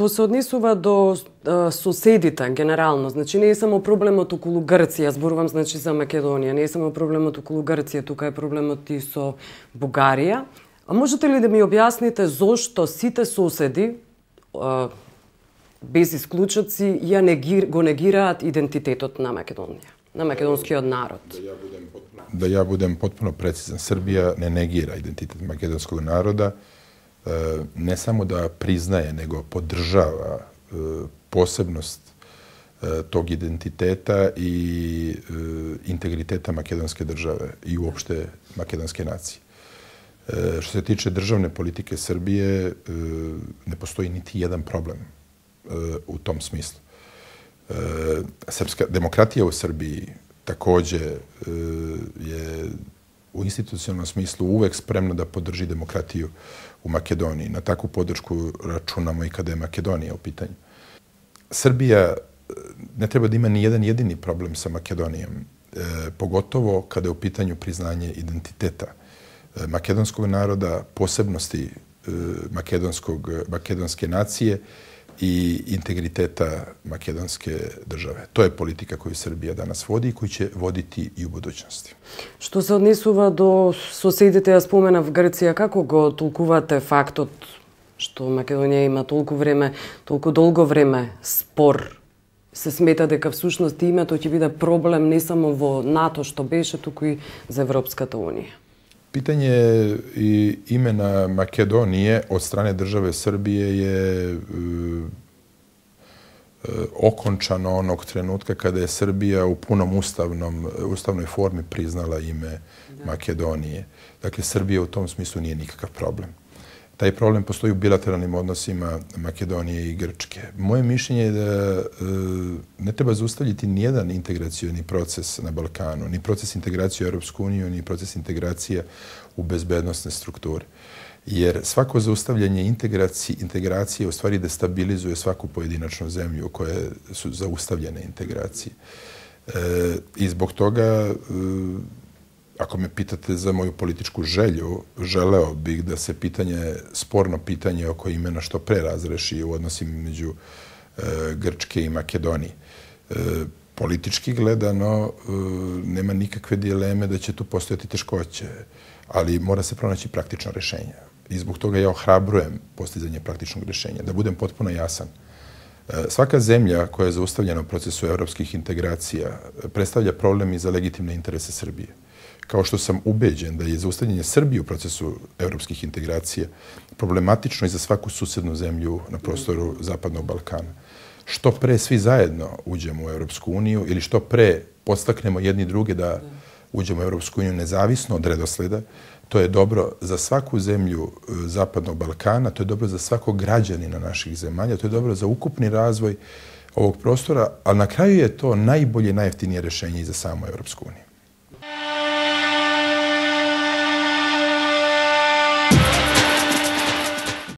Што се однесува до соседите генерално, значи не е само проблемот околу Грција, зборувам значи за Македонија, не е само проблемот околу Грција, тука е проблемот и со Бугарија. А можете ли да ми објасните зошто сите соседи без исклучоци го негираат идентитетот на Македонија, на македонскиот народ? Da ja budem potpuno precizan, Srbija ne negira identitet makedonskog naroda, ne samo da priznaje, nego podržava posebnost tog identiteta i integriteta makedonske države i uopšte makedonske nacije. Što se tiče državne politike Srbije, ne postoji niti jedan problem u tom smislu. Demokratija u Srbiji takođe je u institucionalnom smislu uvek spremna da podrži demokratiju u Makedoniji. Na takvu podršku računamo i kada je Makedonija u pitanju. Srbija ne treba da ima ni jedan jedini problem sa Makedonijom, pogotovo kada je u pitanju priznanje identiteta makedonskog naroda, posebnosti makedonske nacije i integriteta makedonske države. To je politika koju Srbija danas vodi i koju će voditi i u budućnosti. Што се однесува до соседите, ја споменав Грција, како го толкувате фактот што Македонија има толку долго време спор? Се смета дека всушност името ќе биде проблем не само во НАТО што беше, туку и за Европската унија. Pitanje i imena Makedonije od strane države Srbije je okončano onog trenutka kada je Srbija u punom ustavnoj formi priznala ime Makedonije. Dakle, Srbija u tom smislu nije nikakav problem. Taj problem postoji u bilateralnim odnosima Makedonije i Grčke. Moje mišljenje je da ne treba zaustavljati nijedan integracioni proces na Balkanu, ni proces integracije u Europsku uniju, ni proces integracije u bezbednostne strukture. Jer svako zaustavljanje integracije u stvari destabilizuje svaku pojedinačnu zemlju u kojoj su zaustavljene integracije. I zbog toga, ako me pitate za moju političku želju, želeo bih da se sporno pitanje oko imena što pre razreši u odnosima među Grčke i Makedonije. Politički gledano, nema nikakve dileme da će tu postojati teškoće, ali mora se pronaći praktično rešenje. I zbog toga ja ohrabrujem postizanje praktičnog rešenja. Da budem potpuno jasan, svaka zemlja koja je zaustavljena u procesu evropskih integracija predstavlja problem i za legitimne interese Srbije. Kao što sam ubeđen da je zaustavljanje Srbije u procesu evropskih integracija problematično i za svaku susednu zemlju na prostoru Zapadnog Balkana. Što pre svi zajedno uđemo u Evropsku uniju ili što pre podstaknemo jedni druge da uđemo u Evropsku uniju nezavisno od redosleda, to je dobro za svaku zemlju Zapadnog Balkana, to je dobro za svakog građanina naših zemalja, to je dobro za ukupni razvoj ovog prostora, ali na kraju je to najbolje i najjeftinije rešenje i za samu Evropsku uniju.